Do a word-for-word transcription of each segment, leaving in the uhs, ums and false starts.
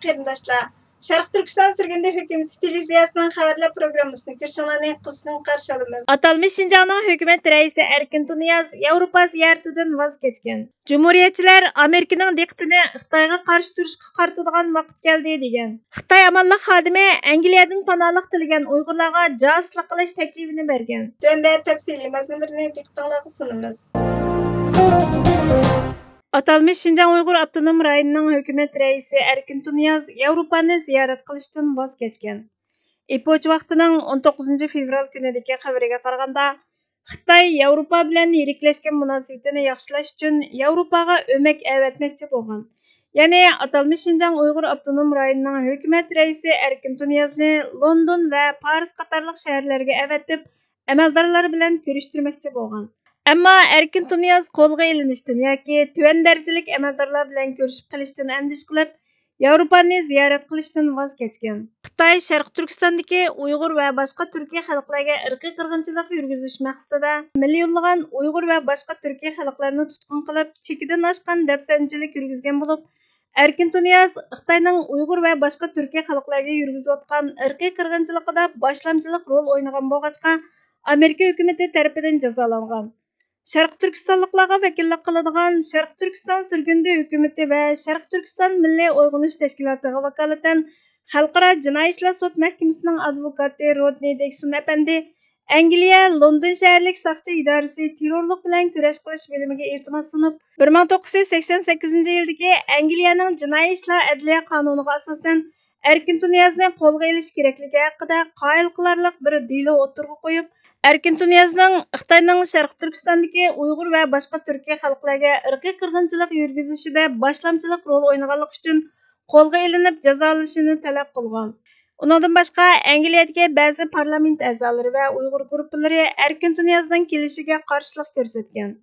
قېرىنداشلار، شەرقىي تۈركىستان سۈرگۈندە ھۆكۈمىتى تېلېۋىزىيەسىنىڭ خەۋەرلەر پروگراممىسىنى كۆرۈشۈڭلارنى قىزغىن قارشى ئالىمىز. ئاتالمىش شىنجاڭنىڭ ھۆكۈمەت رەئىسى ئەركىن تۇنىياز ياۋروپا زىيارىتىدىن ۋاز كەچكەن. جۇمھۇرىيەتچىلەر ئامېرىكىنىڭ دىققىتىنى خىتايغا قارشى تۇرۇشقا قارىتىدىغان ۋاقىت كەلدى، دېگەن. خىتاي ئامانلىق خادىمى ئەنگلىيەدىن پاناھلىق تىلىگەن ئۇيغۇرلارغا جاسۇسلۇق قىلىش تەكلىپىنى بەرگەن. تۆۋەندە تەپسىلىي مەزمۇنلىرىنى دىققىتىڭلارغا سۇنىمىز. ئاتالمىش شىنجاڭ ئۇيغۇر ئاپتونوم رايونىنىڭ ھۆكۈمەت رەئىسى ئەركىن تۇنىياز ياۋروپانى زىيارەت قىلىشتىن ۋاز كەچكەن. ئېپوچ ۋاقتىنىڭ ئون توققۇزىنچى فېۋرال كۈنىدىكى خەۋىرىگە قارىغاندا، خىتاي ياۋروپا بىلەن يىرىكلەشكەن مۇناسىۋىتىنى ياخشىلاش ئۈچۈن ياۋروپاغا ئۆمەك ئەۋەتمەكچى بولغان. يەنى ئاتالمىش شىنجاڭ ئۇيغۇر ئاپتونوم رايونىنىڭ ھۆكۈمەت رەئىسى ئەركىن تۇنىيازنى لوندون ۋە پارىس قاتارلىق شەھەرلەرگە ئەۋەتىپ، ئەمەلدارلار بىلەن كۆرۈشتۈرمەكچى بولغان. ئەمما ئەركىن تۇنىياز قولغا ئېلىنىشتىن ياكى تۆۋەن دەرىجىلىك ئەمەلدارلار بىلەن كۆرۈشۈپ قېلىشتىن ئەندىشە قىلىپ، ياۋروپانى زىيارەت قىلىشتىن ۋاز كەچكەن. خىتاي شەرقىي تۈركىستاندىكى ئۇيغۇر ۋە باشقا تۈركىي خەلقلەرگە ئىرقىي قىرغىنچىلىق يۈرگۈزۈش مەقسىتىدە مىليونلىغان ئۇيغۇر ۋە باشقا تۈركىي خەلقلەرنى تۇتقۇن قىلىپ، چېكىدىن ئاشقان دەپسەندىچىلىك يۈرگۈزگەن بولۇپ، ئەركىن تۇنىياز خىتاينىڭ ئۇيغۇر ۋە باشقا تۈركىي خەلقلەرگە يۈرگۈزۈۋاتقان ئىرقىي قىرغىنچىلىقىدا باشلامچىلىق رول ئوينىغان بولغاچقا، ئامېرىكا ھۆكۈمىتى تەرىپىدىن جازالانغان. شەرقىي تۈركىستانلىقلارغا ۋەكىللىك قىلىدىغان شەرقىي تۈركىستان سۈرگۈندە ھۆكۈمىتى ۋە شەرقىي تۈركىستان مىللىي ئويغىنىش تەشكىلاتىغا ۋاكالىتەن خەلقئارا جىنايى ئىشلار سوت مەھكىمىسىنىڭ ئادۋوكاتى رودنى دېكسون ئەپەندى ئەنگلىيە لوندون شەھەرلىك ساقچى ئىدارىسى تېررورلۇق بىلەن كۈرەش قىلىش بۆلۈمىگە ئىلتىماس سۇنۇپ، بىر مىڭ توققۇز يۈز سەكسەن سەككىزىنچى يىلدىكى ئەنگلىيەنىڭ جىنايى ئىشلار ئەدلىيە قانۇنىغا ئاساسەن، ئەركىن تۇنىيازنى قولغا ئېلىش كېرەكلىكى ھەققىدە قايىل قىلارلىق بىر دېلو ئوتتۇرىغا قويۇپ، ئەركىن تۇنىيازنىڭ خىتاينىڭ شەرقىي تۈركىستاندىكى ئۇيغۇر ۋە باشقا تۈركىي خەلقلەرگە ئىرقىي قىرغىنچىلىق يۈرگۈزۈشىدە باشلامچىلىق رول ئوينىغانلىقى ئۈچۈن قولغا ئېلىنىپ جازالىنىشىنى تەلەپ قىلغان. ئۇنىڭدىن باشقا، ئەنگلىيەدىكى بەزى پارلامېنت ئەزالىرى ۋە ئۇيغۇر گۇرۇپپىلىرى ئەركىن تۇنىيازنىڭ كېلىشىگە قارشىلىق كۆرسەتكەن.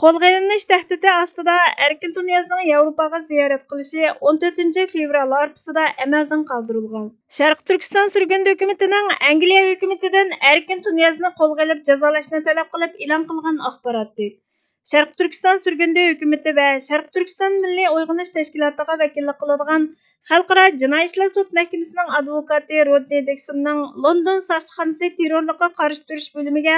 قولغا ئېلىنىش تەھدىتى ئاستىدا ئەركىن تۇنىيازنىڭ ياۋروپاغا زىيارەت قىلىشى ئون تۆتىنچى فېۋرال ھارپىسىدا ئەمەلدىن قالدۇرۇلغان. شەرقىي تۈركىستان سۈرگۈندە ھۆكۈمىتىنىڭ ئەنگلىيە ھۆكۈمىتىدىن ئەركىن تۇنىيازنى قولغا ئېلىپ جازالاشنى تەلەپ قىلىپ ئېلان قىلغان ئاخباراتى. شەرقىي تۈركىستان سۈرگۈندە ھۆكۈمىتى ۋە شەرقىي تۈركىستان مىللىي ئويغىنىش تەشكىلاتىغا ۋەكىللىك قىلىدىغان خەلقئارا جىنايى ئىشلار سوت مەھكىمىسىنىڭ ئادۋوكاتى رودنى دېكسوننىڭ لوندون ساقچىخانىسى تېررورلۇققا قارشى تۇرۇش بۆلۈمىگە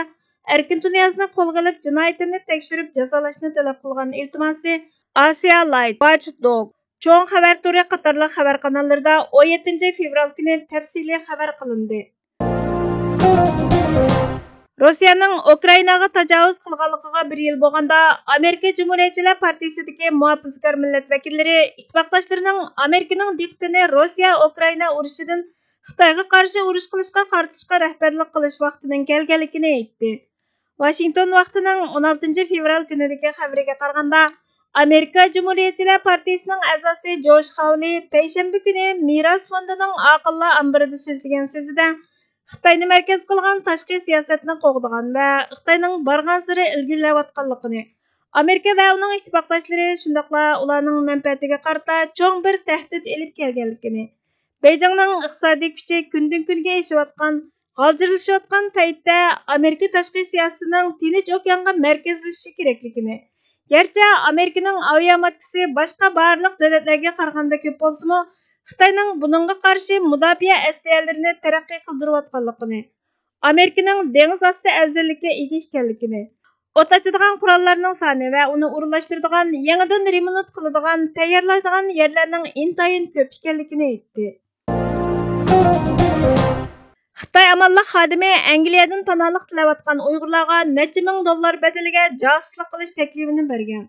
ئەركىن تۇنىيازنى قولغا ئېلىپ، جىنايىتىنى تەكشۈرۈپ جازالاشنى تەلەپ قىلغان ئىلتىماسى ئاسىيا لايت، ۋاتچ دوگ، چوڭ خەۋەر تورى قاتارلىق خەۋەر قاناللىرىدا ئون يەتتىنچى فېۋرال كۈنى تەپسىلىي خەۋەر قىلىندى. روسىيەنىڭ ئۇكرائىناغا تاجاۋۇز قىلغانلىقىغا بىر يىل بولغاندا، ئامېرىكا جۇمھۇرىيەتچىلەر پارتىيىسىدىكى مۇھاپىزىتكار مىللەت ۋەكىللىرى ئىتتىپاقداشلىرىنىڭ ئامېرىكىنىڭ دىققىتىنى روسىيە ئۇكرائىنا ئۇرۇشىدىن خىتايغا قارشى ئۇرۇش قىلىشقا قارىتىشقا رەھبەرلىك قىلىش ۋاقتىنىڭ كەلگەنلىكىنى ئېيتتى. ۋاشىنگتون ۋاقتىنىڭ ئون ئالتىنچى فېۋرال كۈنىدىكى خەۋىرىگە قارىغاندا، ئامېرىكا جۇمھۇرىيەتچىلەر پارتىيىسىنىڭ ئەزاسى جوش خاۋلى پەيشەنبە كۈنى مىراس فوندىنىڭ ئاقىللار ئامبىرىدا سۆزلىگەن سۆزىدە، خىتاينى مەركەز قىلغان تاشقى سىياسەتنى قوغدىغان ۋە خىتاينىڭ بارغانسېرى ئىلگىرىلەۋاتقانلىقىنى، ئامېرىكا ۋە ئۇنىڭ ئىتتىپاقداشلىرى، شۇنداقلا ئۇلارنىڭ مەنپەئەتىگە قارىتا چوڭ بىر تەھدىت ئېلىپ كەلگەنلىكىنى، بېيجىڭنىڭ ئىقتىسادىي كۈچى كۈندىن-كۈنگە ئېشىۋاتقان، غالجىرلىشىۋاتقان پەيتتە ئامېرىكا تاشقى سىياسىتىنىڭ تىنچ ئوكيانغا مەركەزلىشىشى كېرەكلىكىنى، گەرچە ئامېرىكىنىڭ ئاۋىياماتكىسى باشقا بارلىق دۆلەتلەرگە قارىغاندا كۆپ بولسىمۇ، خىتاينىڭ بۇنىڭغا قارشى مۇداپىئە ئەسلىھەلىرىنى تەرەققىي قىلدۇرۇۋاتقانلىقىنى، ئامېرىكىنىڭ دېڭىز ئاستى ئەۋزەللىككە ئىگە ئىكەنلىكىنى، ئوت ئاچىدىغان قوراللارنىڭ سانى ۋە ئۇنى ئورۇنلاشتۇرىدىغان، يېڭىدىن رېمونت قىلىدىغان، تەييارلايدىغان يەرلەرنىڭ ئىنتايىن كۆپ ئىكەنلىكىنى ئېيتتى. خىتاي ئامانلىق خادىمى ئەنگلىيەدىن پاناھلىق تىلەۋاتقان ئۇيغۇرلارغا نەچچە مىڭ دوللار بەدىلىگە جاسۇسلۇق قىلىش تەكلىپىنى بەرگەن.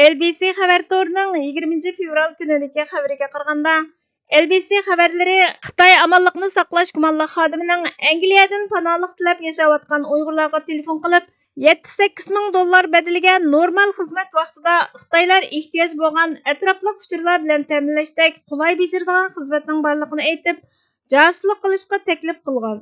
ئېل بى سى خەۋەر تورىنىڭ يىگىرمىنچى فېۋرال كۈنىدىكى خەۋىرىگە قارىغاندا، ئېل بى سى خەۋەرلىرى خىتاي ئامانلىقنى ساقلاش گۇمانلىق خادىمىنىڭ ئەنگلىيەدىن پاناھلىق تىلەپ ياشاۋاتقان ئۇيغۇرلارغا تېلېفون قىلىپ، يەتتە سەككىز مىڭ دوللار بەدىلىگە نورمال خىزمەت ۋاقتىدا خىتايلار ئېھتىياج بولغان ئەتراپلىق ئۇچۇرلار بىلەن تەمىنلەشتەك قولاي بېجىرىدىغان خىزمەتنىڭ بارلىقىنى ئېيتىپ، جاسۇسلۇق قىلىشقا تەكلىپ قىلغان.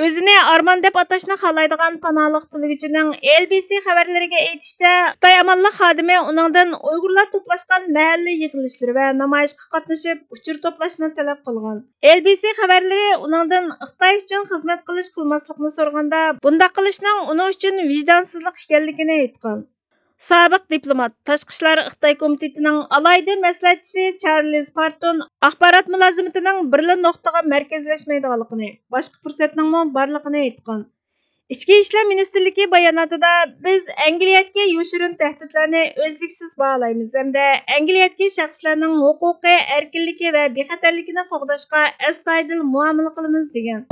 ئۆزىنى ئارمان دەپ ئاتاشنى خالايدىغان پاناھلىق تىلىگۈچىنىڭ ئېل بى سى خەۋەرلىرىگە ئېيتىشىچە، خىتاي ئامانلىق خادىمى ئۇنىڭدىن ئۇيغۇرلار توپلاشقان مەھەللە يىغىلىشلىرى ۋە نامايىشقا قاتنىشىپ، ئۇچۇر توپلاشنى تەلەپ قىلغان. ئېل بى سى خەۋەرلىرى ئۇنىڭدىن خىتاي ئۈچۈن خىزمەت قىلىش قىلماسلىقنى سورىغاندا، بۇنداق قىلىشنىڭ ئۇنىڭ ئۈچۈن ۋىجدانسىزلىق ئىكەنلىكىنى ئېيتقان. سابىق دىپلومات، تاشقى ئىشلار خىتاي كومىتېتىنىڭ ئالاھىدە مەسلىھەتچىسى چارلىز پارتون ئاخبارات مۇلازىمىتىنىڭ بىرلا نۇقتىغا مەركەزلەشمەيدىغانلىقىنى، باشقا پۇرسەتنىڭمۇ بارلىقىنى ئېيتقان. ئىچكى ئىشلار مىنىستىرلىكى باياناتىدا، بىز ئەنگلىيەدىكى يوشۇرۇن تەھدىتلەرنى ئۈزلۈكسىز باھالايمىز ھەمدە ئەنگلىيەدىكى شەخسلەرنىڭ ھوقۇقى، ئەركىنلىكى ۋە بىخەتەرلىكىنى قوغداشقا ئەستايىدىل مۇئامىلە قىلىمىز، دېگەن.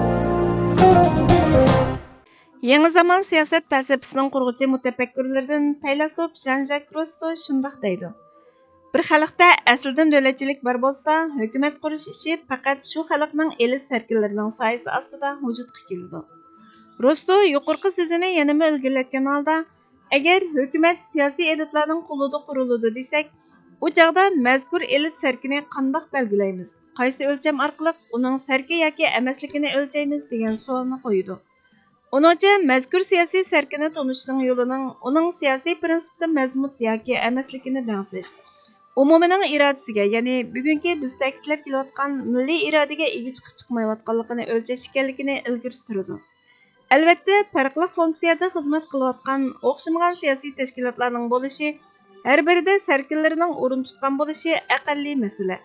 يېڭى زامان سىياسەت پەلسەپىسىنىڭ قۇرغۇچى مۇتەپەككۇرلىرىدىن پەيلاسوپ ژان ژاك روسسو شۇنداق دەيدۇ: بىر خەلقتە ئەسلىدىن دۆلەتچىلىك بار بولسا، ھۆكۈمەت قۇرۇش ئىشى پەقەت شۇ خەلقنىڭ ئېلىت سەركىلىرىنىڭ سايىسى ئاستىدا ۋۇجۇدقا كېلىدۇ. روسسو يۇقىرىقى سۆزىنى يەنىمۇ ئىلگىرىلەتكەن ھالدا، ئەگەر ھۆكۈمەت سىياسىي ئېلىتلارنىڭ قولىدا قۇرۇلىدۇ دېسەك، ئۇ چاغدا مەزكۇر ئېلىت سەركىنى قانداق بەلگىلەيمىز؟ قايسى ئۆلچەم ئارقىلىق ئۇنىڭ سەركە ياكى ئەمەسلىكىنى ئۆلچەيمىز؟ دېگەن سوئالنى قويىدۇ. ئۇنىڭچە، مەزكۇر سىياسىي سەركىنى تونۇشنىڭ يولىنىڭ ئۇنىڭ سىياسىي پىرىنسىپتا مەزمۇت ياكى ئەمەسلىكىنى دەڭسەش، ئومۇمىينىڭ ئىرادىسىگە، يەنى بۈگۈنكى بىز تەكىتلەپ كېلىۋاتقان مىللىي ئىرادىگە ئىگە چىقىپ چىقمايۋاتقانلىقىنى ئۆلچەش ئىكەنلىكىنى ئىلگىرى سۈرىدۇ. ئەلۋەتتە، پەرقلىق فۇنكسىيەدە خىزمەت قىلىۋاتقان ئوخشىمىغان سىياسىي تەشكىلاتلارنىڭ بولۇشى، ھەر بىرىدە سەركىلىرىنىڭ ئورۇن تۇتقان بولۇشى ئەقەللىي مەسىلە.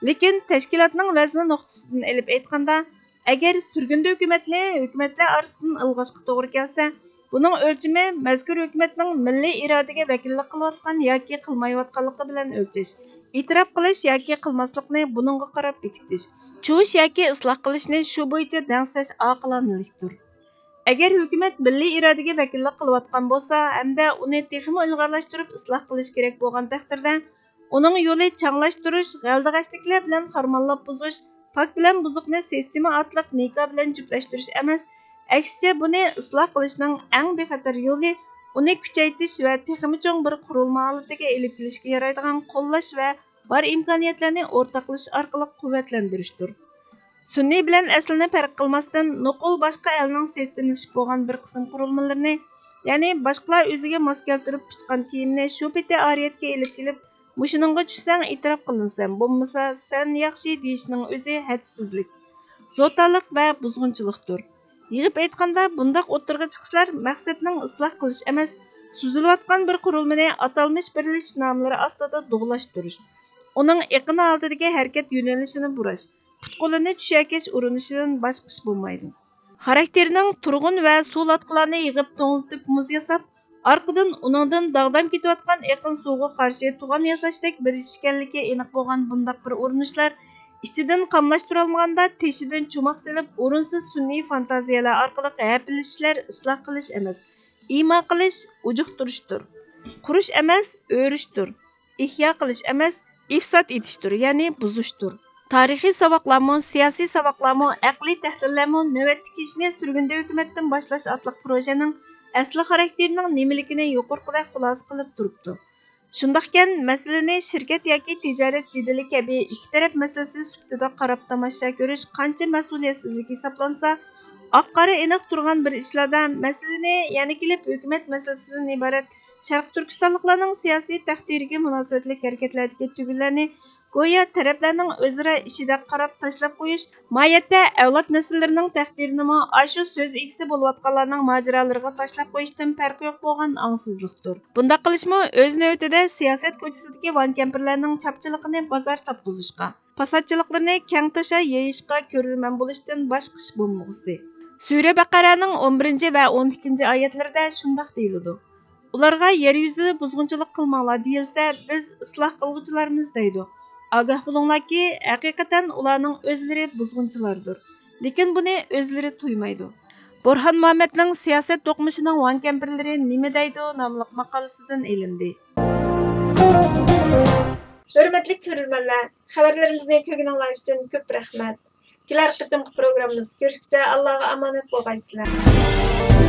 لېكىن تەشكىلاتنىڭ ۋەزنى نۇقتىسىدىن ئېلىپ ئېيتقاندا، ئەگەر سۈرگۈندە ھۆكۈمەتنى ھۆكۈمەتلەر ئارىسىدىن ئىلغاشقا توغرا كەلسە، بۇنىڭ ئۆلچىمى مەزكۇر ھۆكۈمەتنىڭ مىللىي ئىرادىگە ۋەكىللىك قىلىۋاتقان ياكى قىلمايۋاتقانلىقى بىلەن ئۆلچەش، ئېتىراپ قىلىش ياكى قىلماسلىقنى بۇنىڭغا قاراپ بېكىتىش، چۇۋۇش ياكى ئىسلاھ قىلىشنى شۇ بويىچە دەڭسەش ئاقىلانىلىكتۇر. ئەگەر ھۆكۈمەت مىللىي ئىرادىگە ۋەكىللىك قىلىۋاتقان بولسا ھەمدە ئۇنى تېخىمۇ ئىلغارلاشتۇرۇپ ئىسلاھ قىلىش كېرەك بولغان تەقدىردە، ئۇنىڭ يولى چاڭلاشتۇرۇش، غەلدىغەشلىكلەر بىلەن خارمانلاپ بۇزۇش، پاك بىلەن بۇزۇقنى سىستېما ئارقىلىق نىكا بىلەن جۈپلەشتۈرۈش ئەمەس، ئەكسىچە، بۇنى ئىسلاھ قىلىشنىڭ ئەڭ بىخەتەر يولى ئۇنى كۈچەيتىش ۋە تېخىمۇ چوڭ بىر قۇرۇلما ھالىتىگە ئېلىپ كېلىشكە يارايدىغان قوللاش ۋە بار ئىمكانىيەتلەرنى ئورتاقلىشىش ئارقىلىق قۇۋۋەتلەندۈرۈشتۇر. سۈنئىي بىلەن ئەسلىنى پەرق قىلماستىن، نوقۇل باشقا ئەلنىڭ سىستېمىلىشىپ بولغان بىر قىسىم قۇرۇلمىلىرىنى، يەنى باشقىلار ئۆزىگە ماس كەلتۈرۈپ پىچقان كىيىمنى شۇ پېتى ئارىيەتكە ئېلىپ كېلىپ، مۇشۇنىڭغا چۈشسەڭ ئېتىراپ قىلىنىسەن، بولمىسا سەن ياخشى دېيىشنىڭ ئۆزى ھەدسىزلىك، زوتالىق ۋە بۇزغۇنچىلىقتۇر. يىغىپ ئېيتقاندا، بۇنداق ئوتتۇرىغا چىقىشلار مەقسەتنىڭ ئىسلاھ قىلىش ئەمەس، سۈزۈلۈۋاتقان بىر قۇرۇلمىنى ئاتالمىش بىرلىشىش ناملىرى ئاستىدا دۇغلاشتۇرۇش، ئۇنىڭ ئېقىن ھالىتىدىكى ھەرىكەت يۆنىلىشىنى بۇراش، پۇت-قولىنى چۈشەكەش ئۇرۇنۇشىدىن باشقا ئىش بولمايدۇ. خاراكتېرىنىڭ تۇرغۇن ۋە سۇلاتقىلارنى يىغىپ توڭلىتىپ مۇز ياساپ، ئارقىدىن ئۇنىڭدىن داغدام كېتىۋاتقان ئېقىن سۇغا قارشى تۇغان ياساشتەك بىر ئىش ئىكەنلىكى ئېنىق بولغان بۇنداق بىر ئۇرۇنۇشلار ئىچىدىن قاملاشتۇرالمىغاندا تېشىدىن چوماق سېلىپ ئورۇنسىز سۈنئىي فانتازىيەلەر ئارقىلىق ھەپىلىشىشلەر ئىسلاھ قىلىش ئەمەس، ئىما قىلىش، ئۇجۇقتۇرۇشتۇر. قۇرۇش ئەمەس، ئۆرۈشتۇر. ئىھيا قىلىش ئەمەس، ئىفساد ئېتىشتۇر، يەنى بۇزۇشتۇر. تارىخىي ساۋاقلارمۇ، سىياسىي ساۋاقلارمۇ، ئەقلىي تەھلىللەرمۇ نۆۋەتتىكى ئىشنى سۈرگۈندە ھۆكۈمەتتىن باشلاش ئاتلىق پروژىنىڭ ئەسلى خاراكتېرىنىڭ نېمىلىكىنى يۇقىرىقىدەك خۇلاسە قىلىپ تۇرۇپتۇ. شۇنداقكەن، مەسىلىنى شىركەت ياكى تىجارەت جېدىلى كەبى ئىككى تەرەپ مەسىلىسى سۈپىتىدە قاراپ تاماشا كۆرۈش قانچە مەسئۇلىيەتسىزلىك ھېسابلانسا، ئاق-قارا ئېنىق تۇرغان بىر ئىشلاردا مەسىلىنى يەنە كېلىپ ھۆكۈمەت مەسىلىسىدىن ئىبارەت شەرقىي تۈركىستانلىقلارنىڭ سىياسىي تەقدىرىگە مۇناسىۋەتلىك ھەرىكەتلەردىكى تۈگۈنلەرنى گويا تەرەپلەرنىڭ ئۆزئارا ئىشىدەك قاراپ تاشلاپ قويۇش، ماھىيەتتە ئەۋلاد نەسىللىرىنىڭ تەقدىرىنىمۇ ئاشۇ سۆز ئىگىسى بولۇۋاتقانلارنىڭ ماجىرالىرىغا تاشلاپ قويۇشتىن پەرقى يوق بولغان ئاڭسىزلىقتۇر. بۇنداق قىلىشمۇ ئۆز نۆۋىتىدە سىياسەت كوچىسىدىكى ۋان كەمپىرلەرنىڭ چاپچىلىقىنى بازار تاپقۇزۇشقا، پاساتچىلىقلىرىنى كەڭ تاشا يېيىشقا كۆرۈرمەن بولۇشتىن باشقا ئىش بولمىغۇسى. سۈرە بەقەرەنىڭ ئون بىرىنچى ۋە ئون ئىككىنچى ئايەتلىرىدە شۇنداق دېيىلىدۇ: ئۇلارغا يەر يۈزىدە بۇزغۇنچىلىق قىلماڭلار دېيىلسە، بىز ئىسلاھ قىلغۇچىلارمىز دەيدۇ. ئاگاھ بولۇڭلاركى، ھەقىقەتەن ئۇلارنىڭ ئۆزلىرى بۇزغۇنچىلاردۇر. لېكىن بۇنى ئۆزلىرى تۇيمايدۇ. بورھان مۇھەممەدنىڭ سىياسەت دوقمۇشىنىڭ ۋان كەمپىرلىرى نېمە دەيدۇ ناملىق ماقالىسىدىن ئېلىندى. ھۆرمەتلىك كۆرۈرمەنلەر، خەۋەرلىرىمىزنى كۆرگىنىڭلار ئۈچۈن كۆپ رەھمەت. كېلەر قېتىمقى پروگراممىمىزدا كۆرۈشكىچە ئاللاغا ئامانەت بولغايسىلەر.